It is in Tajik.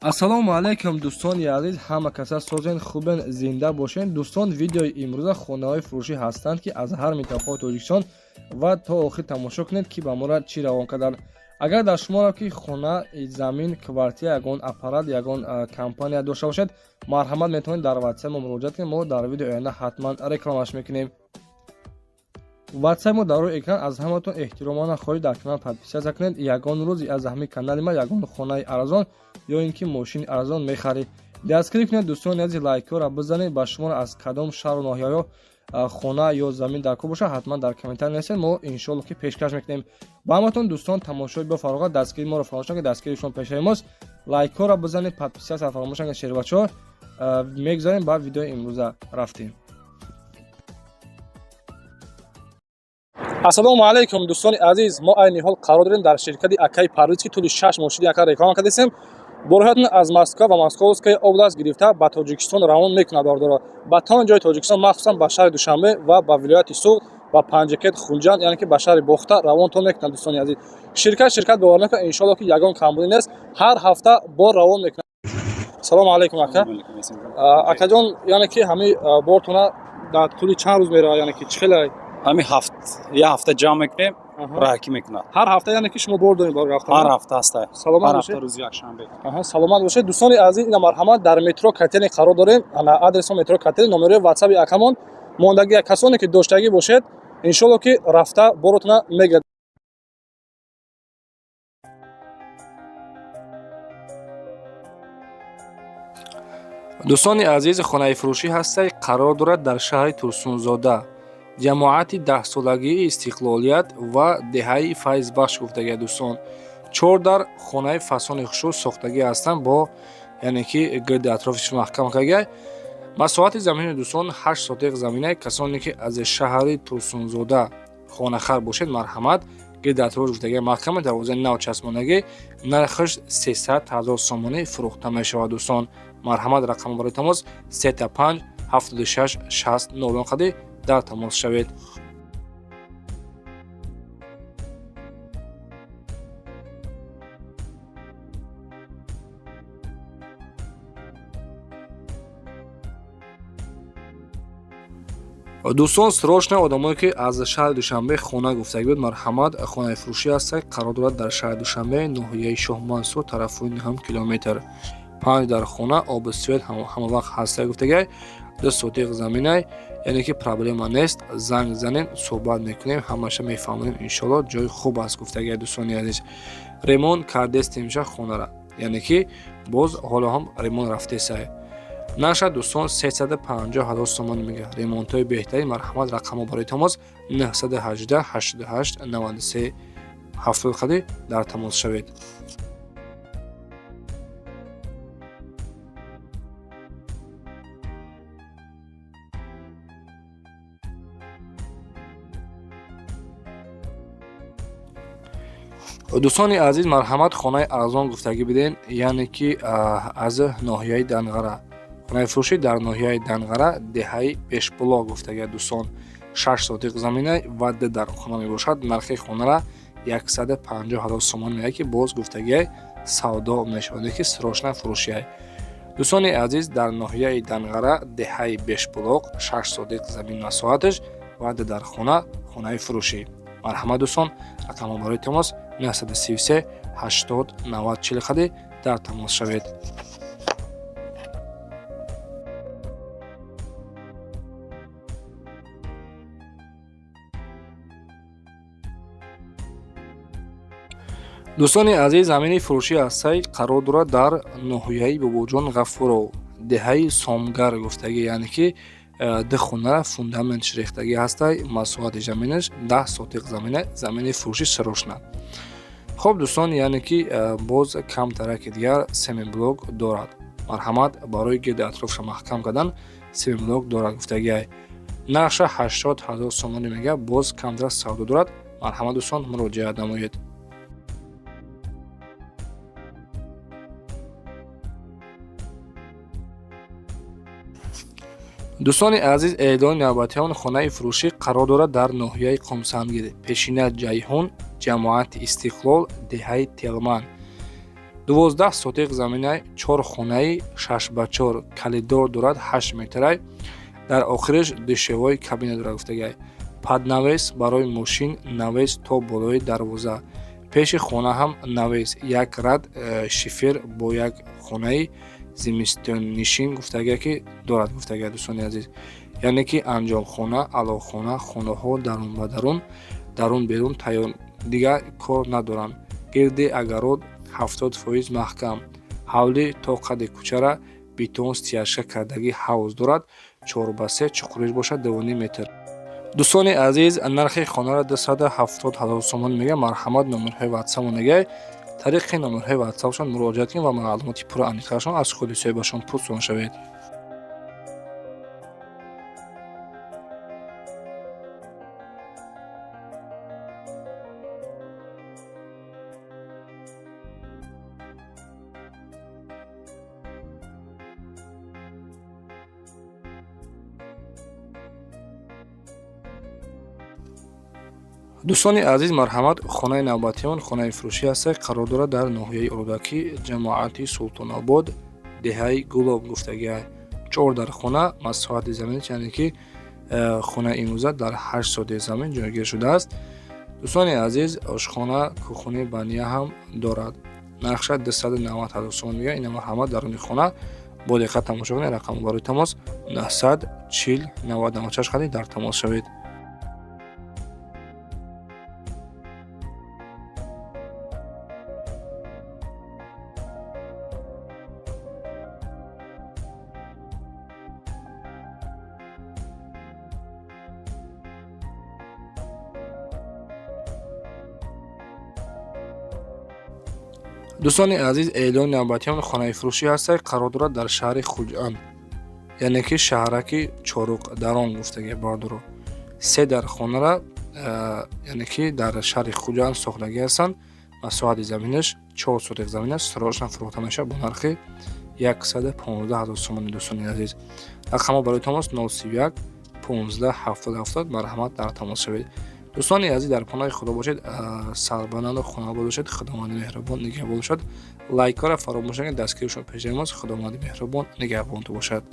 Ассалому алайкум, дӯстони азиз, ҳама каса созен, хубен, зинда бошен. Дӯстон, видеои имрӯза хонаҳои фурӯшӣ ҳастанд, ки аз ҳар минтақаи Тоҷикистон, ва то охир тамошо кунед, ки ба мора чӣ равон карданд. Агар дар шуморо ки хона, замин, квартира, ягон аппарат, ягон компания дошта бошед, марҳамат, метавонед дар ватсап мо муроҷиат кунед. Мо дар видеои оянда ҳатман рекламаш мекунем. Ватсап мо дар рӯи экран. Аз ҳаматон эҳтиромона хоҳиш, дар канал подписаться кунед. Ягон рӯз аз ҳамин канали ма ягон хонаи арзон ё ин ки мошини арзон мехаред. Дастгирӣ кунед, дӯстони азиз, лайкҳоро бизанед. Ба шуморо аз кадом шаҳру ноҳияҳо хона ё замин дар кор бошад, ҳатман дар комментар нависед, мо иншоалло ки пешкаш мекунем ба ҳаматон. Дӯстон, тамошои бо фароғат, дастгирии моро фаромӯш накунед, дастгирии шумо пешаи мост. Лайкҳоро бизанед, подписаться фаромӯш накунед. Шербачаҳо, мегузарем ба видеои имрӯза, рафтем. Ассалому алайкум, дӯстони азиз. Мо айни ҳол қарор дорем дар ширкати акаи Парвиз, ки тӯли 6 моҳ шуди ака реклама кардастем. Борҳоятон аз Москва ва Московская область гирифта ба Тоҷикистон равон мекунад. Бардоро ба тамоми ҷои Тоҷикистон, махсусан ба шаҳри Душанбе ва ба вилояти Суғд, ба Панҷакент, Хунҷанд, яъне ки ба шаҳри Бохта равонтон мекунад. Дӯстони азиз, ширкат бовар накунад, иншоалло ки ягон камбудӣ нест, ҳар ҳафта бор равон мекунад. Салому алайкум, ака. Акаҷон, яъне ки ҳамин бортона дар тӯли чанд рӯз меравад, яъне ки чӣ хеле? Ҳамин ҳафт, як ҳафта ҷамъ мекунем, раҳакӣ мекунад. Ҳар ҳафта, яъне ки шумо бор доред бори рафтан? Ҳар ҳафта ҳаста. Саломат бошед. Рӯзи якшанбе. Саломат бошед. Дӯстони азиз, ина марҳамат, дар метро Котельный қарор дорем. Ана адреси метро Котельный, номерои ватсаби акамон мондагӣ. Касоне ки доштагӣ бошед, иншоалло ки рафта боротона мегирад. Дӯстони азиз, хонаи фурӯшӣ ҳастай, қарор дорад дар шаҳри Турсунзода, ҷамоати даҳсолагии Истиқлолият ва деҳаи Файзбахш гуфтагия. Дӯстон, чор дар хонаи фасони хушрӯ сохтагӣ ҳастанд, бо яъне ки гирди атрофиш маҳкам кардагия. Масоҳати замини дӯстон 8 сотиқ замина. Касоне ки аз шаҳри Турсунзода хонахар бошед, марҳамат, гирди атроф гуфтагия маҳкама, дарвозаи нав часпондагӣ, нархаш 300 000 сомонӣ фурӯхта мешавад. Дӯстон, марҳамат, рақами барои тамос 35 76 60 00 қади дар тамос шавед. Дӯстон, срочно одамое ки аз шаҳри Душанбе хона гуфтагӣ буд, марҳамат, хонаи фурӯшӣ ҳастад, қарор дорад дар шаҳри Душанбе, ноҳияи Шоҳмансур, тарафҳои ниҳам километр. Панҷ дар хона, обу свет ҳамавақт ҳаста гуфтагай, 2 сотиқ заминай, яъне ки проблема нест. Занг занем, суҳбат мекунем, ҳамаша мефаҳмонем, иншоалло. Ҷои хуб аст гуфтагай. Дӯстони азиз, ремонт кардестемша хонара, яъне ки боз ҳоло ҳам ремонт рафтесай. Наша, дӯстон, 350 000 сомонӣ мега, ремонтҳои беҳтарин. Марҳамат, рақамҳо барои тамос 918 88 93 70 қади дар тамос шавед. Дӯстони азиз, марҳамат, хонаи арзон гуфтагӣ биден, яъне ки аз ноҳияи Данғара, хонаи фурӯшӣ дар ноҳияи Данғара, деҳаи Бешбулоқ гуфтагия. Дӯстон, 6 сотиқ замина ва ду дар хона мебошад. Нархи хонара 150 000 сомон меяд, ки боз гуфтагиай савдо мешавад, ки срочно фурӯшиай. Дӯстони азиз, дар ноҳияи Данғара, деҳаи Бешбулоқ, 6 сотиқ замин масоҳаташ ва ду дар хона, хонаи фурӯшӣ. Марҳамат, дӯстон, рақамҳо барои тамос 933 80 90 40 қади дар тамос шавед. Дӯстони азиз, замини фурӯшӣ ҳастай, қарор дорад дар ноҳияи Бобоҷон Ғафуров, деҳаи Сомгар гуфтагӣ, яъне ки ду хонара фундаментш рехтагӣ ҳастай. Масоҳати заминаш 10 сотиқ замина, замини фурӯшӣ срочно. Хуб, дӯстон, яъне ки боз камтараки дигар семенблок дорад. Марҳамат, барои гирди атрофша маҳкам кардан семенблок дорад гуфтагиай. Нархша 80 000 сомонӣ мега, боз камтар савдо дорад. Марҳамат, дӯстон, муроҷиат намоед. Дӯстони азиз, эълони навбатиён: хонаи фурӯшӣ қарор дорад дар ноҳияи Қумсангир, пешина Ҷайҳун, ҷамоати Истиқлол, деҳаи Телман. 12 сотих заминай, 4 хонаи 6 ба 4, коридор дорад 8 метрай, дар охириш душевой кабина дорад гуфтагиай. Под навес барои мошин, навес то болои дарвоза, пеши хона ҳам навес, як рад шифер бо як хонаи зимистоннишин гуфтагия ки дорад гуфтагия, дӯстони азиз. Яъне ки анҷомхона, алоқхона, хонаҳо дарун ба дарун, дарун берун тайёр, дигар кор надоранд. Гирди огород 70% маҳкам, ҳавлӣ то қади кӯчара бетон стяжка кардагӣ, ҳавз дорад 4 ба 3, чуқуриш бошад 2,5 метр. Дӯстони азиз, нархи хонаро 270 ҳазор сомон мегӯяд. Марҳамат, номерҳои ватсапо мегӯяд, тариқи номерҳои ватсапшон муроҷиат кунед ва маълумоти пурра аниқтарашон аз худи соҳибашон пурсон шавед. Дӯстони азиз, марҳамат, хонаи навбатиён хонаи фурӯшӣ ҳаст, қарор дорад дар ноҳияи Рӯдакӣ, ҷамоати Султонобод, деҳаи Гулоб гуфтагиа. Чор дар хона, масоҳати замин, яъне ки хонаи имрӯза дар 8 сотих замин ҷойгир шудааст. Дӯстони азиз, ошхона, кухни, баня ҳам дорад. Нархша 290 ҳазор сомон мегӯяд. Ина, марҳамат, даруни хона бо диққат тамошо кунед. Рақами барои тамос 900 40 90 96 қади дар тамос шавед. Дӯстони азиз, эълони навбатиён хонаи фурӯшӣ ҳастад, қарор дорад дар шаҳри Хуҷанд, яъне ки шаҳраки Чоруқ дарон гуфтагия, бардоро. Се дар хонара, яъне ки дар шаҳри Хуҷанд сохтагӣ ҳастанд. Масоҳати заминаш 4 сотих замин аст. Срочно фурӯхта мешавад бо нархи 115 ҳазор сомони. Дӯстони азиз, рақамҳо барои тамос 031 15 70 70. Марҳамат, дар тамос шавед. Дӯстони азиз, дар паноҳи Худо бошед, сарбаланду хонабод бошед, Худованди меҳрубон нигаҳбон бошад. Лайкҳоро фаромӯш накунед, дастгиришон пешаи мост. Худованди меҳрубон нигаҳбонтон бошад.